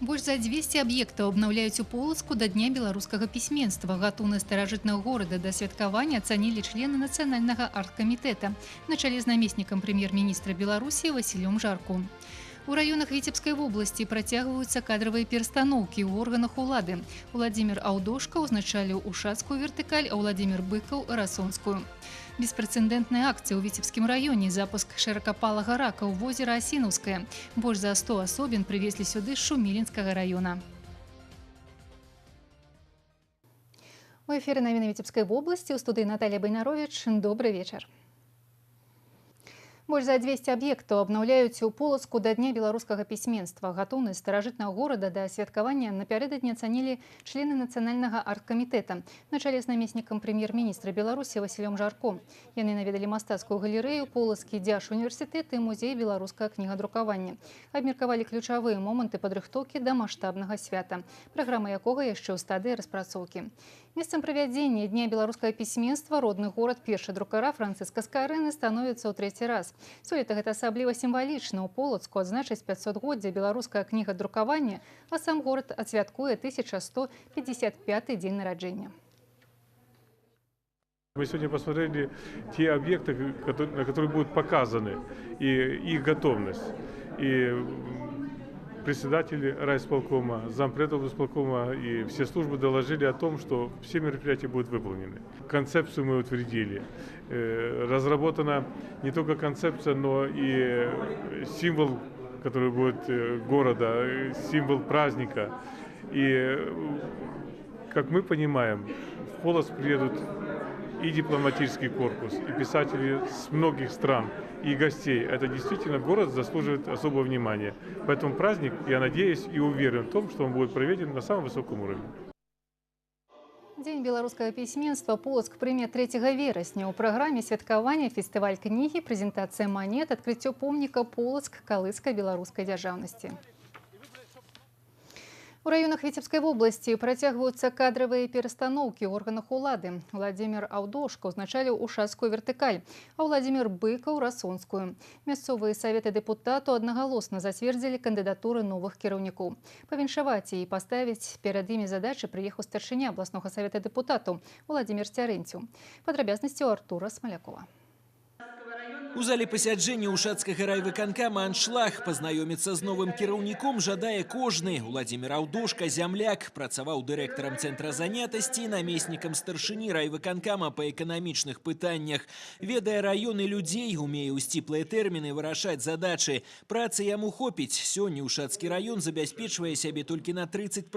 Больш за 200 аб'ектаў абнаўляюць у Полацку да Дня беларускага пісьменства. Гатоўнасць старажытнага горада да святкавання ацанілі члены нацыянальнага аргкамітэта на чале з намеснікам прэм'ер-міністра Беларусі Васілём Жарко. У раёнах Віцебскай вобласці працягваюцца кадравыя перастаноўкі ў органах улады. Уладзімір Аўдошка ўзначаліў ушацкую вертыкаль, а Уладзімір Быкаў – расонскую. Беспрэцэдэнтная акцыя ў Віцебскім раёне – запуск шыракапалага рака ў возера Асінаўскае. Больш за 100 асобін прывезлі сюды з Шумілінскага раёна. У эфіры навіны Віцебскай вобласці, у студыі Наталья Байнарович. Добры вечар. Больш за 200 аб'ектаў абнаўляюць у Полацку да Дня беларускага пісьменства. Гатоўнасць старажытнага горада да святкавання напярэдадні ацанілі члены нацыянальнага аргкамітэта на чале з намеснікам прэм'ер-міністра Беларусі Васілём Жарко. Яны наведалі мастацкую галерэю, Полацкі дзяржуніверсітэт і музей беларускага кнігадрукавання. Абмеркавалі ключавыя моманты падрыхтоўкі да маштабнага свята, праграма якога яшчэ ў стадыі распрацоўкі. Месцам правядзення Дня беларускага пісьменства родны горад першадрукара Францыска Скарыны становіцца ў трэці раз. Сёлета гэта асабліва сімвалічна. У Полацку адзначаць 500-годдзе беларускага кнігадрукавання, а сам горад адсвяткуе 1155 дзень нараджэння. Мы сегодня посмотрели те объекты, на которые будут показаны, и их готовность. И председатели райисполкома, зампред облисполкома и все службы доложили о том, что все мероприятия будут выполнены. Концепцию мы утвердили. Разработана не только концепция, но и символ, который будет города, символ праздника. И, как мы понимаем, в Полоцк приедут и дипломатический корпус, и писатели с многих стран, и гостей. Это действительно город заслуживает особого внимания. Поэтому праздник, я надеюсь и уверен в том, что он будет проведен на самом высоком уровне. Дзень беларускага пісьменства Полацк прыме 3 верасня. У праграме святкавання фестываль кнігі, прэзентацыя манет, адкрыццё помніка Полацк калыскай беларускай дзяржаўнасці. У раёнах Віцебскай вобласці працягваюцца кадравыя перастаноўкі ў органах улады. Уладзімір Аўдошка ўзначаліў ушацкую вертыкаль, а Уладзімір Быкаў – расонскую. Мясцовыя саветы дэпутатаў аднагалосна зацвердзілі кандыдатуры новых кіраўнікоў. Павіншаваць і паставіць перад імі задачы прыехаў старшыня абласнога савета дэпутатаў Уладзімір Цярэнцеў. Падрабязнасці ў Артура Смалякова. У зале пасяджэння ушацкага райвыканкама аншлаг. Пазнаёміцца з новым кіраўніком жадае кожны. Уладзімір Аўдошка, зямляк, працаваў дырэктарам цэнтра занятасці і намеснікам старшыні райвыканкама па эканамічных пытаннях. Ведае раён і людзей, умее ў сціплыя тэрміны вырашаць задачы. Працы яму хопіць. Сёння ушацкі раён забяспечвае сябе толькі на 30%,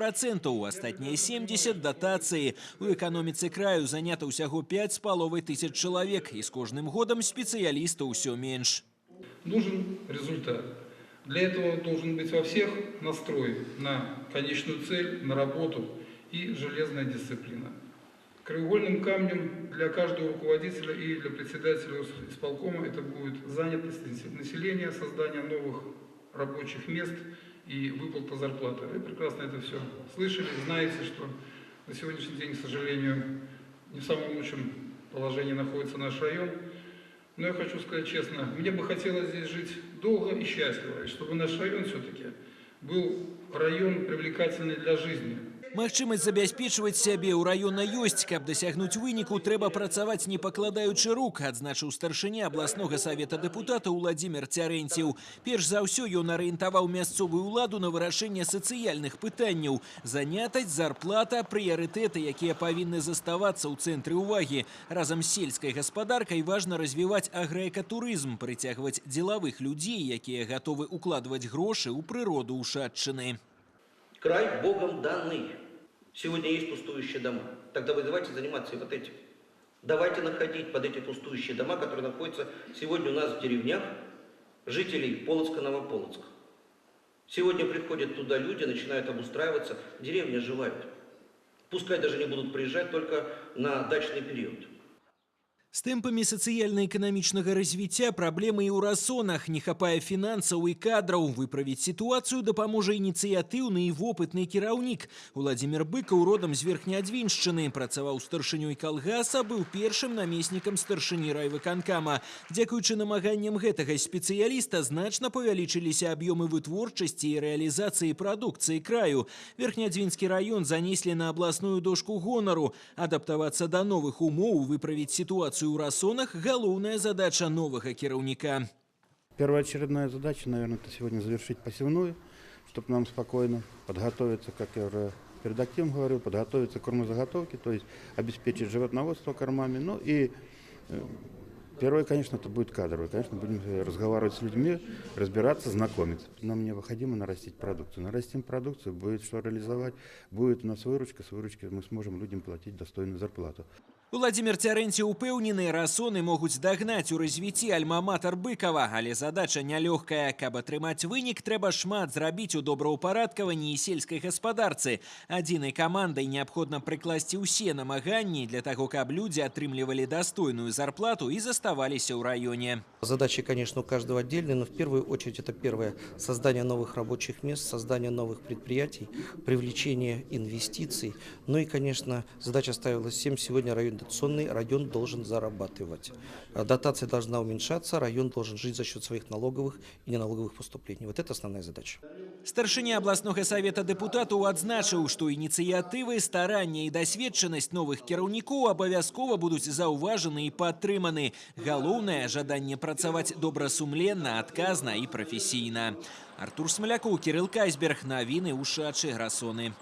астатнія 70% датацыі. У эканоміцы краю занята ўсяго 5,5 тысяч чалавек, і з кожным годам спецыялістаў все меньше. Нужен результат. Для этого должен быть во всех настрой на конечную цель, на работу и железная дисциплина. Краеугольным камнем для каждого руководителя и для председателя исполкома это будет занятость населения, создание новых рабочих мест и выплата зарплаты. Вы прекрасно это все слышали, знаете, что на сегодняшний день, к сожалению, не в самом лучшем положении находится наш район. Но я хочу сказать честно, мне бы хотелось здесь жить долго и счастливо, и чтобы наш район все-таки был район привлекательный для жизни. Магчымасць забяспечваць сябе ў раёна ёсць. Каб дасягнуць выніку, трэба працаваць не пакладаючы рук, адзначыў старшыня абласнога савета дэпутатаў Уладзімір Цярэнцеў. Перш за ўсё ён арыентаваў мясцовую ўладу на вырашэнне сацыяльных пытанняў. Занятасць, зарплата, прыярытэты, якія павінны заставацца ў цэнтры ўвагі. Разам з сельскай гаспадаркай важна развіваць аграэкатурызм, прыцягваць дзелавых людзей, якія гатовы укладваць грошы ў прыроду Ушаччыны. Край Богом данный. Сегодня есть пустующие дома. Тогда вы давайте заниматься и вот этим. Давайте находить под эти пустующие дома, которые находятся сегодня у нас в деревнях, жителей Полоцка, Новополоцка. Сегодня приходят туда люди, начинают обустраиваться, деревни оживают. Пускай даже не будут приезжать только на дачный период. З тэмпамі сацыяльна-эканамічнага развіцця праблемы і ў Расонах. Не хапае фінансаў і кадраў. Выправіць сітуацыю дапаможа ініцыятыўны і вопытны кіраўнік. Уладзімір Быкаў родам з Верхнядзвіншчыны. Працаваў старшынёй калгаса, быў першым намеснікам старшыні райвыканкама. Дзякуючы намаганням гэтага спецыяліста значна павялічыліся аб'ёмы вытворчасці і рэалізацыі прадукцыі краю. Верхнядзвінскі раён занеслі на абласную дошку гонару. Адаптавацца да новых умоў, выправіць сітуацыю ў Расонах – галоўная задача новага кіраўніка. Первоочередная задача, наверное, это сегодня завершить посевную, чтобы нам спокойно подготовиться, как я уже перед активом говорил, подготовиться к кормозаготовке, то есть обеспечить животноводство кормами. Ну и первое, конечно, это будет кадровое. Конечно, будем разговаривать с людьми, разбираться, знакомиться. Нам необходимо нарастить продукцию. Нарастим продукцию, будет что реализовать, будет у нас выручка, с выручки мы сможем людям платить достойную зарплату. Уладзімір Цярэнцьеў упэўнены, Расоны могуць дагнаць у развіцці альма-матар Быкава, але задача нялёгкая. Каб атрымаць вынік, трэба шмат зрабіць у добраўпарадкаванні і сельскай гаспадарцы. Адзінай камандай неабходна прыкласці ўсе намаганні для таго, каб людзі атрымлівалі дастойную зарплату і заставаліся ў раёне. Задачи, конечно, у каждого отдельные, но в первую очередь это первое – создание новых рабочих мест, создание новых предприятий, привлечение инвестиций. Ну и, конечно, задача ставилась всем сегодня: район дотационный, район должен зарабатывать. Дотация должна уменьшаться, район должен жить за счет своих налоговых и неналоговых поступлений. Вот это основная задача. Старшыня абласнога савета дэпутатаў адзначыў, што ініцыятывы, старанне і дасведчанасць новых кіраўнікоў абавязкова будуць заўважаны і падтрыманы. Галоўнае – жаданне працаваць добрасумленна, адказна і прафесійна. Артур Смалякоў, Кірыл Кайсберг. Навіны Ушачы, Расоны.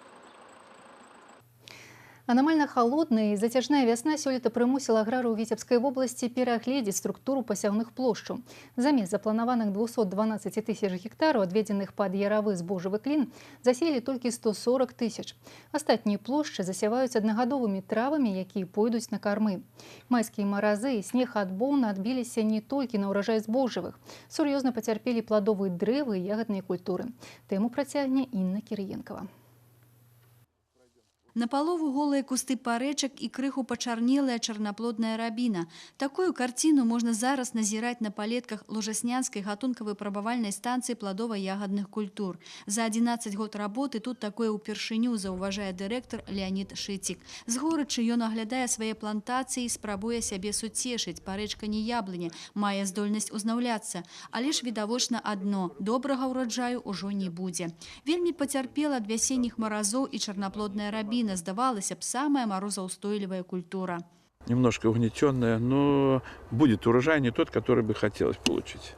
Анамальна халодная і зацяжная вясна сёлета прымусіла аграрыяў Віцебскай вобласці перагледзець структуру пасяўных плошчаў. Замест запланаваных 212 тысяч гектараў, адведзеных пад яравы збожавы клін, засеялі толькі 140 тысяч. Астатнія плошчы засяваюць аднагадовымі травамі, якія пойдуць на кармы. Майскія маразы і снег адбоўна адбіліся не толькі на ўраджай збожжавых. Сур'ёзна пацярпелі пладовыя дрэвы і ягадныя культуры. Тэму працягне Інна Кірыенкава. Напалову голыя кусты парэчак і крыху пачарнелая чарнаплодная рабіна. Такую карціну можна зараз назіраць на палетках Ложаснянскай гатункава-прабавальнай станцыі пладова-ягадных культур. За 11 год работы тут такое ўпершыню, заўважае дырэктар Леанід Шыцік. З горычы ён аглядае свае плантацыі і спрабуе сябе суцешыць. Парэчка не яблыня, мае здольнасць узнаўляцца. Але ж відавочна адно – добрага ўраджаю ўжо не будзе. Вельмі пацярпела ад вясенніх маразоў і чарнаплодная рабіна. Здавалася б, самая марозаўстойлівая культура. Немножко угнетенная, но будет урожай не тот, который бы хотелось получить.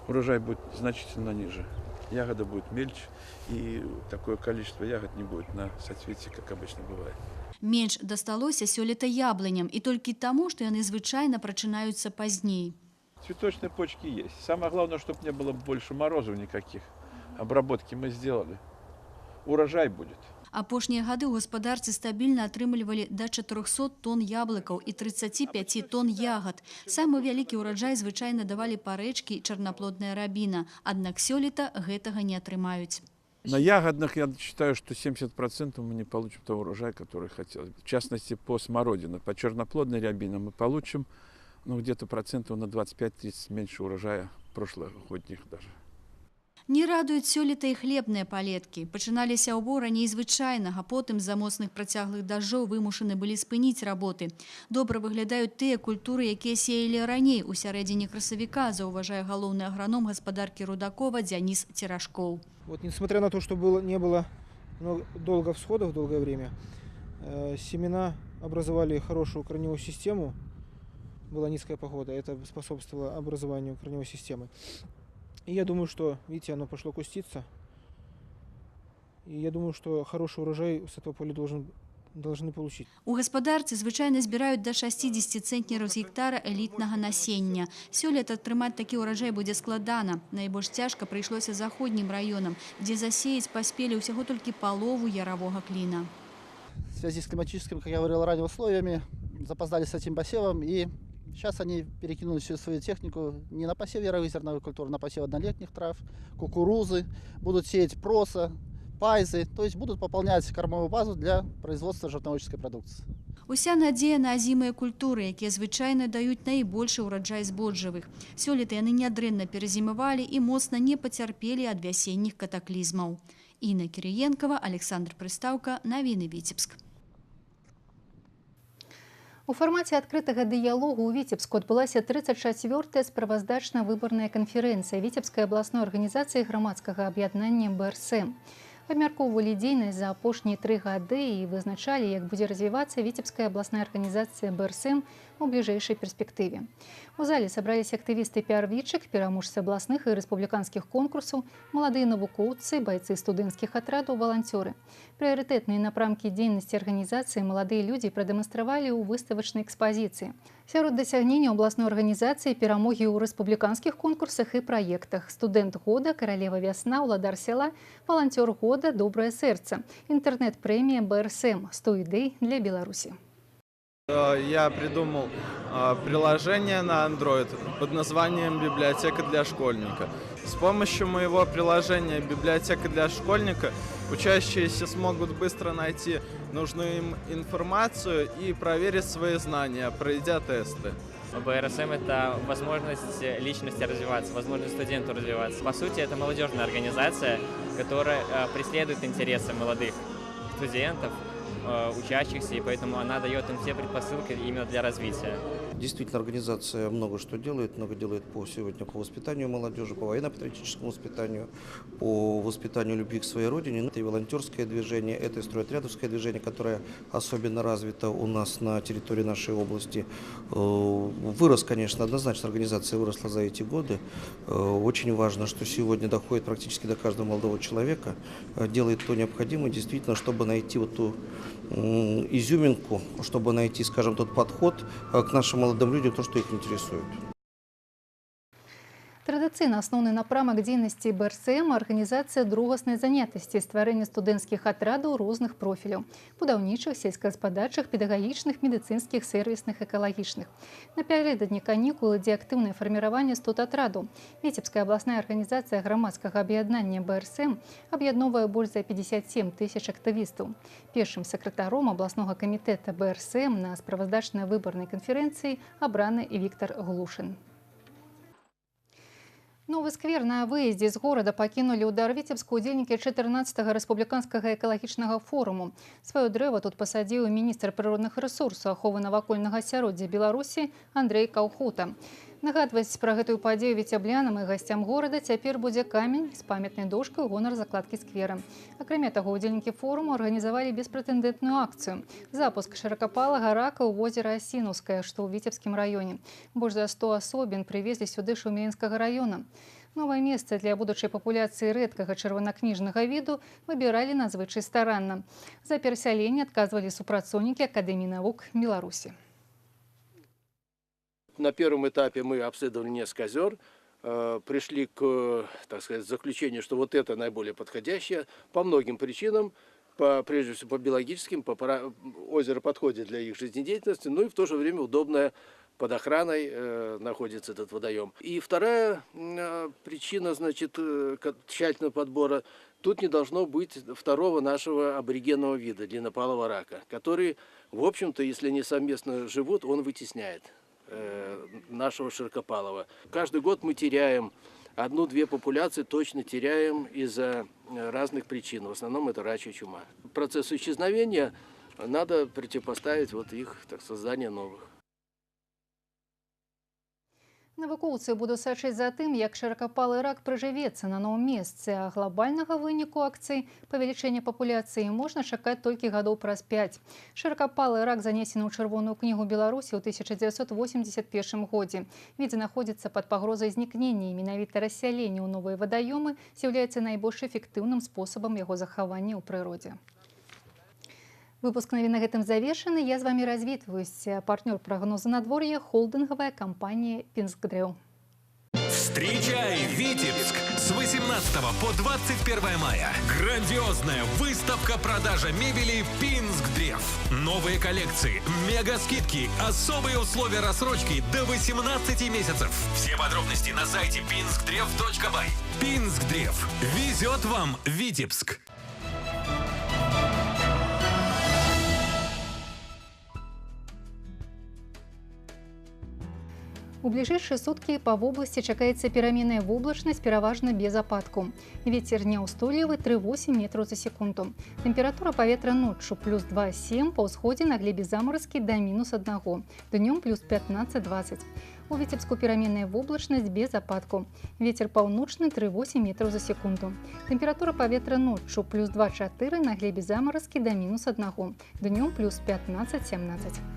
Урожай будет значительно ниже. Ягода будет мельче, и такое количество ягод не будет на соцветии, как обычно бывает. Менш дасталося сёлета яблыням, і толькі таму, што яны звычайна прачынаюцца пазней. Цветочные почки есть. Самое главное, чтобы не было больше морозов никаких. Обработки мы сделали. Урожай будет. Апошнія гады ў гаспадарцы стабільна атрымлівалі да 400 тон яблыкаў і 35 тон ягад. Самы вялікі ўраджай звычайна давалі парэчкі і чарнаплодная рабіна. Аднак сёлета гэтага не атрымаюць. На ягодных я считаю, что 70% мы не получим того урожая, который хотелось бы. В частности, по смородине, по черноплодной рябине мы получим, ну, где-то процентов на 25-30 меньше урожая прошлогодних даже. Не радуюць сёлета і хлебныя палеткі. Пачыналіся ўбор раней звычайнага, потым з-за моцных працяглых дажджоў вымушаны былі спыніць работы. Добра выглядаюць тыя культуры, якія сеялі раней, у сярэдзіне красавіка, заўважае галоўны аграном гаспадаркі Рудакова Дзяніс Церашкоў. Вот, несмотря на то, что не было долго всходов, долгое время, семена образовали хорошую корневую систему, была низкая погода, это способствовало образованию корневой системы. И я думаю, что, видите, оно пошло куститься. И я думаю, что хороший урожай с этого поля должны получить. У гаспадарцы звычайна збіраюць да 60 цэнтнераў з гектара элітнага насення. Сёлета атрымаць такі ўраджай будзе складана. Найбольш цяжка прыйшлося заходнім раёнам, дзе засеяць паспелі ўсяго толькі палову яравога кліна. В связи с климатическими, как я говорил ранее, условиями запоздали с этим посевом, и сейчас они перекинули всю свою технику не на посев яровых зерновых культур, а на посев однолетних трав, кукурузы, будут сеять проса, пайзы, то есть будут пополнять кормовую базу для производства животноводческой продукции. Уся надзея на азімыя культуры, якія звычайна даюць найбольшы ўраджай збожжавых. Сёлета яны нядрэнна перазімавалі і моцна не пацярпелі ад вясенніх катаклізмаў. Інна Кірыенкава, Александр Прыстаўка, навіны Віцебск. У фармаце адкрытага дыялогу ў Віцебску адбылася 34-я справаздачна-выбарная канферэнцыя Віцебскай абласной арганізацыі грамадскага аб'яднання БРСМ. Абмяркоўвалі дзейнасць за апошнія 3 гады і вызначалі, як будзе развівацца Віцебская абласная арганізацыя БРСМ у бліжэйшай перспектыве. У зале сабраліся актывісты піарвічак, пераможцы абласных і рэспубліканскіх конкурсаў, маладыя навукоўцы, байцы студэнцкіх атрадаў, валанцёры. Прыярытэтныя напрамкі дзейнасці арганізацыі маладыя людзі прадэманстравалі ў выставачнай экспазіцыі. Сярод дасягненняў абласной арганізацыі перамогі ў рэспубліканскіх конкурсах і праектах. Студэнт года, каралева вясна, уладар сяла, валанцёр года, добрае сэрца. Інтэрнэт-прэмія БРСМ «100 ідэй для Беларусі». Я придумал приложение на Android под названием «Библиотека для школьника». С помощью моего приложения «Библиотека для школьника» учащиеся смогут быстро найти нужную им информацию и проверить свои знания, пройдя тесты. БРСМ – это возможность личности развиваться, возможность студенту развиваться. По сути, это молодежная организация, которая преследует интересы молодых студентов, учащихся, и поэтому она дает им все предпосылки именно для развития. Действительно, организация много что делает, много делает сегодня по воспитанию молодежи, по военно-патриотическому воспитанию, по воспитанию любви к своей родине. Это и волонтерское движение, это и стройотрядовское движение, которое особенно развито у нас на территории нашей области. Вырос, конечно, однозначно организация выросла за эти годы. Очень важно, что сегодня доходит практически до каждого молодого человека, делает то необходимое, действительно, чтобы найти вот ту изюминку, чтобы найти, скажем, тот подход к нашим молодым людям, то, что их интересует. Традыцыйна асноўны напрамак дзейнасці БРСМ – арганізацыя другаснай занятасці, стварэнне студэнцкіх атрадаў розных профіляў – будаўнічых, сельскагаспадарчых, педагагічных, медыцынскіх, сэрвісных, экалагічных. Напярэдадні канікул ідзе актыўнае фарміраванне студатрадаў. Віцебская абласная арганізацыя грамадскага аб'яднання БРСМ аб'ядноўвае больш за 57 тысяч актывістаў. Першым сакратаром абласнога камітэта БРСМ на справаздачна-выбарнай канферэнцыі абраны Віктор Глушын. Новы сквер на выездзе з горада пакінулі ў дар Віцебску удзельнікі 14-го рэспубліканскага экалагічнага форуму. Сваё дрэва тут пасадзіў міністр прыродных рэсурсаў аховы навакольнага асяроддзя Беларусі Андрэй Каўхута. Нагадваць пра гэтую падзею віцяблянам і гасцям горада цяпер будзе камень з памятнай дошкай у гонар закладкі сквера. Акрамя таго, удзельнікі форуму арганізавалі беспрэцэдэнтную акцыю. Запуск шыракапалага рака ў возера Асінаўскае, што ў Віцебскім раёне. Больш за 100 асобін прывезлі сюды Шумілінскага раёна. Новае месца для будучай папуляцыі рэдкага чырвонакніжнага віду выбіралі надзвычай старанна. За перасяленне адказвалі супрацоўнікі Акадэміі навук Беларусі. На первом этапе мы обследовали несколько озер, пришли к, так сказать, заключению, что вот это наиболее подходящее по многим причинам, прежде всего по биологическим, озеро подходит для их жизнедеятельности, ну и в то же время удобное под охраной находится этот водоем. И вторая причина, значит, тщательного подбора, тут не должно быть второго нашего аборигенного вида, длиннопалого рака, который, в общем-то, если они совместно живут, он вытесняет нашего широкопалого. Каждый год мы теряем одну-две популяции, точно теряем из-за разных причин. В основном это рачья чума. Процессу исчезновения надо противопоставить вот их, так, создание новых. Навукоўцы будуць сачыць за тым, як шыракапалы рак прыжывецца на новым месцы, а глобальнага выніку акцыі павелічэння папуляцыі можна чакаць толькі гадоў праз 5. Шыракапалы рак занесены ў Чырвоную кнігу Беларусі ў 1981 годзе. Від знаходзіцца пад пагрозай знікнення, і менавіта рассяленне ў новыя вадаёмы з'яўляецца найбольш эфектыўным спосабам яго захавання ў прыродзе. Выпуск навін на гэтым завершаны. Я з вами развітваюсь. Партнёр прогноза надвор'я – холдинговая компания «Пинскдрэў». Встречай Витебск с 18 по 21 мая. Грандиозная выставка-продажа мебели «Пинскдрев». Новые коллекции, мега-скидки, особые условия рассрочки до 18 месяцев. Все подробности на сайте pinskdrev.by. «Пинскдрев» везет вам Витебск. У бліжэйшыя суткі па вобласці чакаецца пераменная воблачнасць, пераважна без ападку. Вецер няўстойлівы 3,8 метраў за секунду. Тэмпература паветра ноччу плюс 2,7, па ўсходзе на глебе замаразкі да мінус 1, днём плюс 15-20. У Віцебску пераменная воблачнасць без ападку. Вецер паўночны 3,8 метраў за секунду. Тэмпература паветра ноччу плюс 2,4, на глебе замаразкі да мінус 1, днём плюс 15-17.